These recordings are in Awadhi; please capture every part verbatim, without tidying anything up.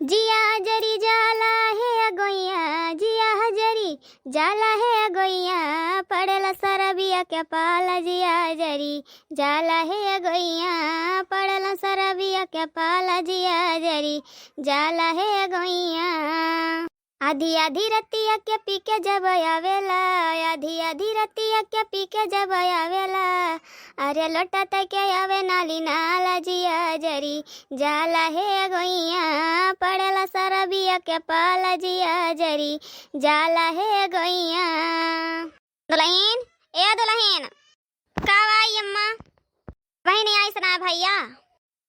जिया जरी जाला हे गोइया, जिया जरी जाला हे गोइया, पड़ेला सरबिया के पाला। जिया जरी जाला हे गोइया, पड़ेला सरबिया के पाला। जिया जरी जाला हे गोइया। आधी आधी रतिया के पी के जब आवेला, आधी आधी रतिया के पी के जब आवेला, अरे लोटा तक के आवे नाली नाला। जिया जरी जाला हे गोइया, पड़ेला सरबिया के पाला। जिया जरी जाला हे गोइया। दुलहिन, ए दुलहिन। का भाई अम्मा? वही नहीं आई सना भैया।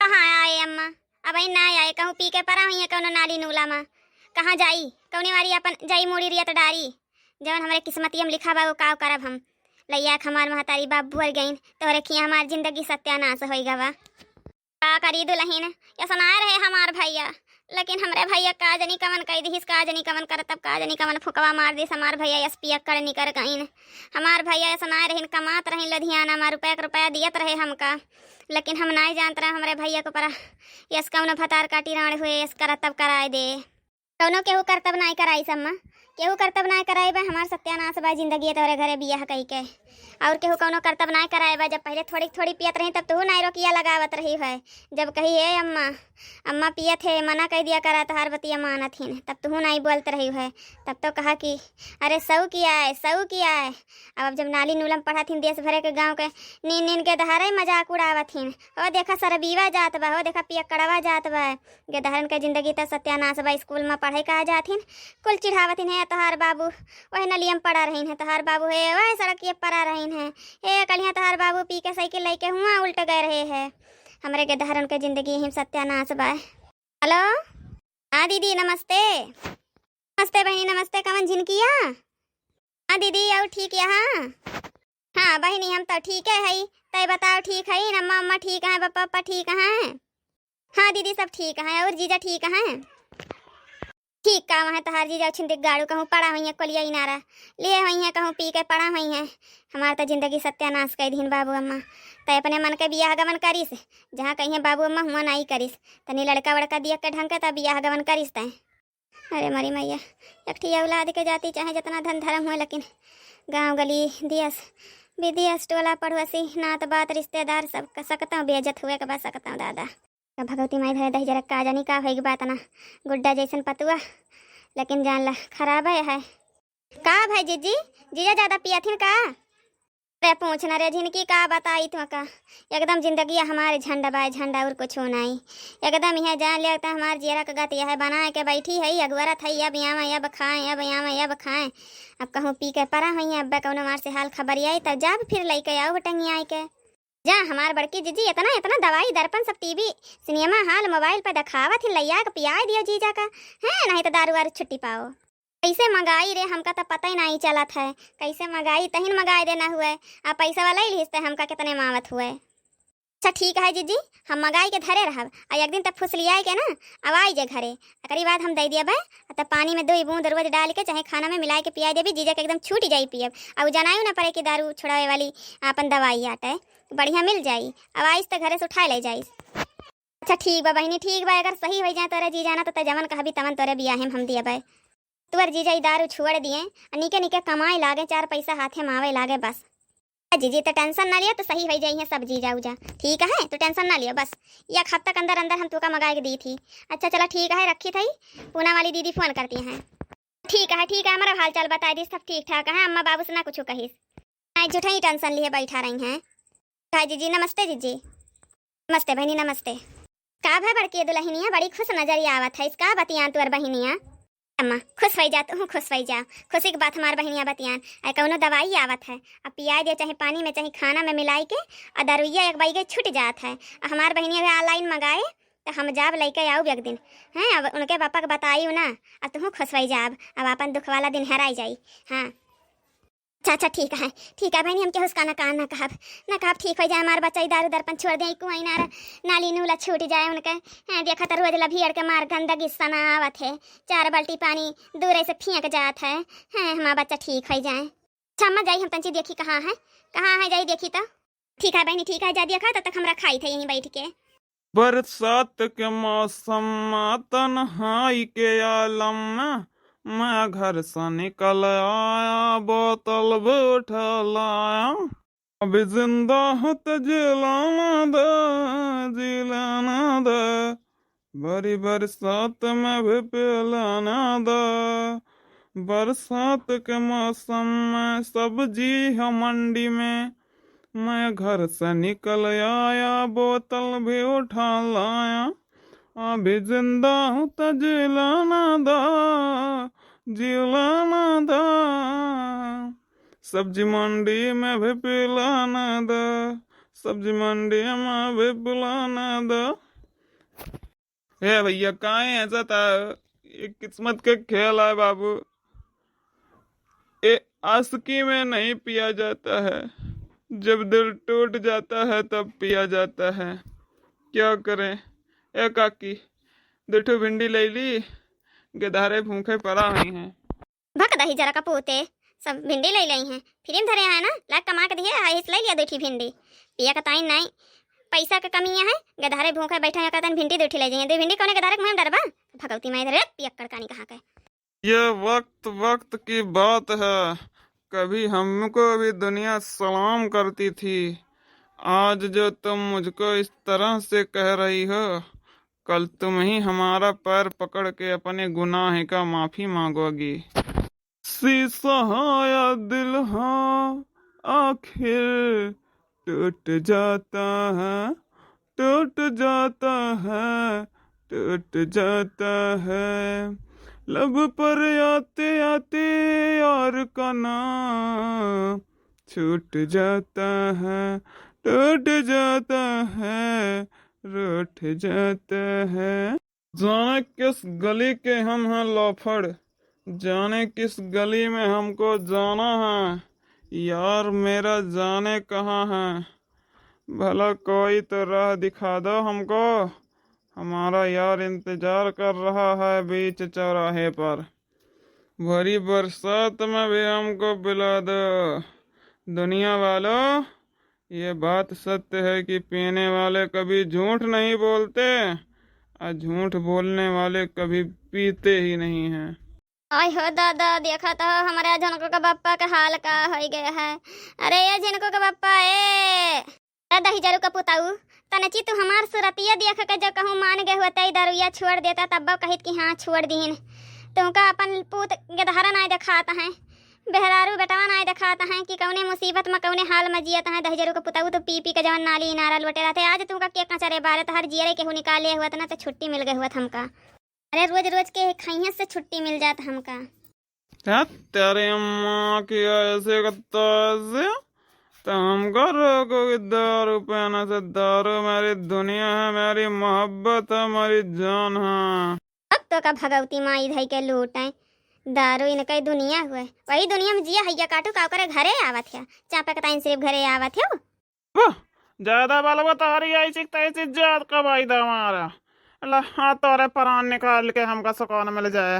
कहाँ आए अम्मा? अबहीं ना आए, कहूँ पी के परा हुई है कौनो नाली नूला मा। कहाँ जाई? कौनी मारी अपन जाई मूड़ी रियत डारी? जवन हमरे किस्मतिया में लिखा बा, वो काव करब हम? लइया के हमार महतारी बाप बुअर गईन, तोहरे खिया हमार जिंदगी सत्यानाश होई गवा। का करी दुलहिन, ऐसा ना रहे हमार भैया, लेकिन हमरे भैया का जनी कमन कई दिहिस, का जनी कमन करतब, का जनी कमन फुकवा मार दिस। हमार भैया यस पियक्कड़ निकर गईन। हमार भैया ऐसा ना रहिन, कमात रहिन लुधियाना मा, रुपया के रुपया दियत रहे हमका, लेकिन हम नाई जानत रहे हमरे भैया के ऊपर यस कौनो भतार काटी राण हुए, यस करतब कराए दे। कौनो केहू करतब नाई कराई सम्मा, केहू करतब नाई कराई बा। हमार सत्यानाश बा जिंदगी तोहरे घरे बियाह कई के। और केहू कौनो करतब नाई कराई बा। जब पहले थोड़ी थोड़ी पियत रही तब तू नाई रोकिया लगावत रही है। जब कही, "ए अम्मा, अम्मा पियत है, मना कई दिया करा, तोहार बतिया मानत हिन," तब तू नाई बोलत रही है। तब तो कहा कि, "अरे सऊ किया है, सऊ किया है।" अब, अब जब नाली नूलम पढ़त हिन देश भरे के गाँव के, नीन नीन के दहारे मजाक उड़ावत हिन, "ओ देखा सरबीवा जात बा, ओ देखा पियक्कड़वा जात बा।" गेदहरन के जिंदगी त सत्यानाश बा। स्कूल में पढ़े कहा जात हिन, कुल चिढ़ावत हिन, "हे तोहार बाबू वही नलिया में पड़ा रहीन है, तोहार बाबू हे वही सड़किया पड़ा रहीन है, हे कलिया तोहार बाबू पी के साइकिल लेके हुआ उल्ट गए रहे है।" हमरे गेदहरन के जिंदगी यही सत्यानाश बा। हेलो, हाँ दीदी नमस्ते। नमस्ते बहिनी नमस्ते, कवन झिनकिया? हाँ दीदी, और ठीक है? हाँ, हाँ बहिनी, हम तो ठीक है हई। तै बताओ, ठीक है? अम्मा, अम्मा ठीक है? पप्पा, पप्पा ठीक है? हाँ दीदी, सब ठीक है। और जीजा ठीक है? ठीक का वहाँ तहार जीजा छिंदिक गाड़ू कहूँ पड़ा हुई है कोलिया इनारा, लिए हुई है कहूँ पी के पड़ा हुई है। हमार तो जिंदगी सत्यानाश कर दीन बाबू अम्मा। तै अपने मन के बियाह गमन करिस, जहाँ कहीं बाबू अम्मा हुआ नाई करिस। तनी लड़का वड़का दिया के ढंग के तब बियाह गमन करिस तै। अरे मरी मैया, एक ठी औलाद के जाति चाहे जितना धन धर्म हुए, लेकिन गांव गली दियस, विदियस, टोला पड़ोसी, नात बात, रिश्तेदार, सब का सकतों बेइज्जत हुए के बा सकतों दादा। का भगवती माई धरे दही जरा का जानी का होई के बात ना, गुड्डा जैसन पतुआ, लेकिन जान ला खराब है, है। का भाई जीजी, जीजा ज्यादा पियथिन का? अरे पूछ ना रे झिनकी, का बताई तो का, एकदम जिंदगी हमारे झंड बाय झंड और कुछ नाई। एकदम यह जान ले तो हमार जियरा का गत यह बनाए के बैठी है, अगवरत है, अब आवे, अब खाए, अब आवे, अब खाए। अब कहूँ पी के परा हुई है, अब कौनो मार से हाल खबर आई तब जाब फिर लेके आओ बटंगी आई के। जा हमार बड़की जीजी, इतना, इतना दवाई दर्पण सब टीवी, सिनेमा हॉल, मोबाइल पे दिखावत ही, लइया के पियाए दियो जीजा का, हैं, नहीं तो दारू वारू छुट्टी पाओ। कैसे मंगाई रे, हमका तो पता ही नहीं चलत है, कैसे मंगाई, तहिन मंगाए देना हुए, आ पैसा वाला ही लिहिस ते हमका कितने मावत हुए। अच्छा ठीक है जीजी, हम मंगाई के धरे रहब, आ एक दिन तक फुसलियाए के ना, अब आई जे घरे, एकरी बाद हम दे दियब, आ तब पानी में दो बूंद रोज डाल के चाहे खाना में मिला के पियाए देबी, जीजा के एकदम छूट जाई पियब, आ उ जनायु ना पड़े कि दारू छुड़ावे वाली आपन दवाई आटे, बढ़िया मिल जाई, अब आइस त घरे से उठाए ले जाइस। अच्छा ठीक बा बहिनी, ठीक बा, अगर सही हो जाए तोरे जीजा ना, तो ते जवन कहबी तवन तोरे बियाहे में हम दियबे। तोर जीजा ई दारू छोड़ दिए, आ नीके नीके कमाए लागे, चार पैसा हाथे में आवे लागे बस। आ जीजी तो टेंशन ना लियो, तो सही हो जाई है सब जीजा उजा। ठीक है, तो टेंशन ना लियो, बस एक हफ्ता के अंदर अंदर हम तोका मंगाए के दी थी। अच्छा चला ठीक है, रखी थी, पूना वाली दीदी फोन करती हैं। ठीक है, ठीक है, हमारा हाल चाल बताए दी, सब ठीक ठाक है, अम्मा बाबू से ना कुछ कहिस। नहीं झूठा ही टेंशन लिए बैठा रही हैं। हाय जीजी, नमस्ते जीजी। नमस्ते बहिनी, नमस्ते। का भा बड़की दुलहिनिया, बड़ी खुश नजर आवत है, इसका बतियान तोर बहिनिया? अम्मा, खुश होई जा, तू खुश होई जा। खुशी की बात हमार बहिनिया बतियान। आ कौनो दवाई आवत है, अब पियाई दे, चाहे पानी में, चाहे खाना में मिलाई के, आ दरुइया एक बाइगे छूट जात है। आ हमार बहिनिया भी ऑनलाइन मंगाए, तो हम जाब लेके आऊब एक दिन। हैं, अब उनके पापा के बताई ना, अब तू खुश होई जाब, अब अपन दुख वाला दिन हेराई जाई। हाँ। अच्छा, अच्छा, ठीक है, ठीक है बहिनी, हम केहू से का ना, का ना कहब, ना कहब, ठीक हो जाए हमार बच्चा, ई दारू दर्पण छोड़ दे, कुआं इनार, नाली नूला छूट जाए उनके। हैं, देखा तो रोज लभियड़ के मार गंदगी सना आवत है, चार बाल्टी पानी दूर से फेंक जात है। हैं, हमार बच्चा ठीक हो जाए। अच्छा अम्मा, जाई हम तंची देखी कहाँ है, कहाँ है, जाई देखी तो। ठीक है बहिनी, ठीक है, जा देखा, तब तक हम रखाई थे यहीं बैठ के। बरसात के मौसम में तन्हाई के आलम में मैं घर से निकल आया, बोतल भी उठा लाया। अभी जिंदा हूँ तो जी लेना दे, जी लेना दे, बड़ी बरसात में भी पी लेना दे। बरसात के मौसम में सब्जी है मंडी में, मैं घर से निकल आया, बोतल भी उठा लाया। अभी जिंदा हूँ तो जी लेना दे, जी लेना दे। सब्जी मंडी में भी पी लेना दे, सब्जी मंडी में भी पी लेना दे। हे भैया, काहे ऐसा था? ये किस्मत का खेल है बाबू। ए, आशिकी में नहीं पिया जाता है, जब दिल टूट जाता है तब पिया जाता है। क्या करें? ए काकी, दो ठो भिंडी ले ली, गधारे भूखे पड़ा हुई हैं। भक दही जरा का पूते, सब भिंडी ले लई हैं। फ्री में धरे हैं ना, लाग कमा के दिए, हाय हिस ले लिया दो ठी भिंडी। पिया का ताई नहीं, पैसा के कमी है, गधारे भूखे बैठे हैं, कहतन भिंडी दो ठी ले जाइए। दो भिंडी कौने गधारे के मुँह में डरबा? भगवती माई धरे, पियक्कड़ कानी कहाँ के। ये वक्त वक्त की बात है, कभी हमको भी दुनिया सलाम करती थी। आज जो तुम मुझको इस तरह से कह रही हो, कल तुम ही हमारा पैर पकड़ के अपने गुनाह का माफी मांगोगी। शीशा है या दिल है, आखिर टूट जाता है, टूट जाता है, टूट जाता है। लब पर आते आते यार का नाम छूट जाता है, टूट जाता है, रूठ जाता है। जाने किस गली के हम हैं लोफड़, जाने किस गली में हमको जाना है। यार मेरा जाने कहाँ है, भला कोई तो राह दिखा दो हमको। हमारा यार इंतजार कर रहा है बीच चौराहे पर, भरी बरसात में भी हमको पिला दो। दुनिया वालों, ये बात सत्य है कि पीने वाले कभी झूठ नहीं बोलते और झूठ बोलने वाले कभी पीते ही नहीं हैं। आय हो दादा, देखा तो हमरे झनको के बप्पा के हाल का होइ गए है। अरे ये झनको के बप्पा, ए, ए दही जरू का पुताऊ, तनची तू हमार सुरतिया देख के जो कहूँ मान गए होते, ई दरुइया छोड़ देता, तब कहित कि हाँ, छोड़ दीन। तुमका अपन पूत गदहरा नाय देखात हैं, बेहरारू बेटवा नाय देखात हैं कि कौने मुसीबत में, कौने हाल में जियत हैं। दही जरू का पुताऊ तो पी पी के जवन नाली इनारा लोटे रहते, आज तुमका के कचरे बारे, तहर जियरे केहू निकाले हुआ त ना, तो छुट्टी मिल गई हुआ हमका। अरे रोज रोज के खइया से छुट्टी मिल जात हमका। क्या तेरे अम्मा की ऐसे का तैसे? तो हमको रोकोगे दारू पीने से? दारू मेरी दुनिया है, मेरी मोहब्बत है, मेरी जान है। अब तो का भगवती माई धई के लूट है, दारू इनके दुनिया हुए, वही दुनिया में जिया हैया काटू का ओकरे घरे आवत है, चापे के ताइन सिर्फ घरे आवत है। वाह, ज्यादा बलवा तोहरी ऐसी तैसी जात का भाई दा हमारा। अल्लाह, हाँ, तोरे प्राण निकाल के हमका सुकून मिल जाए।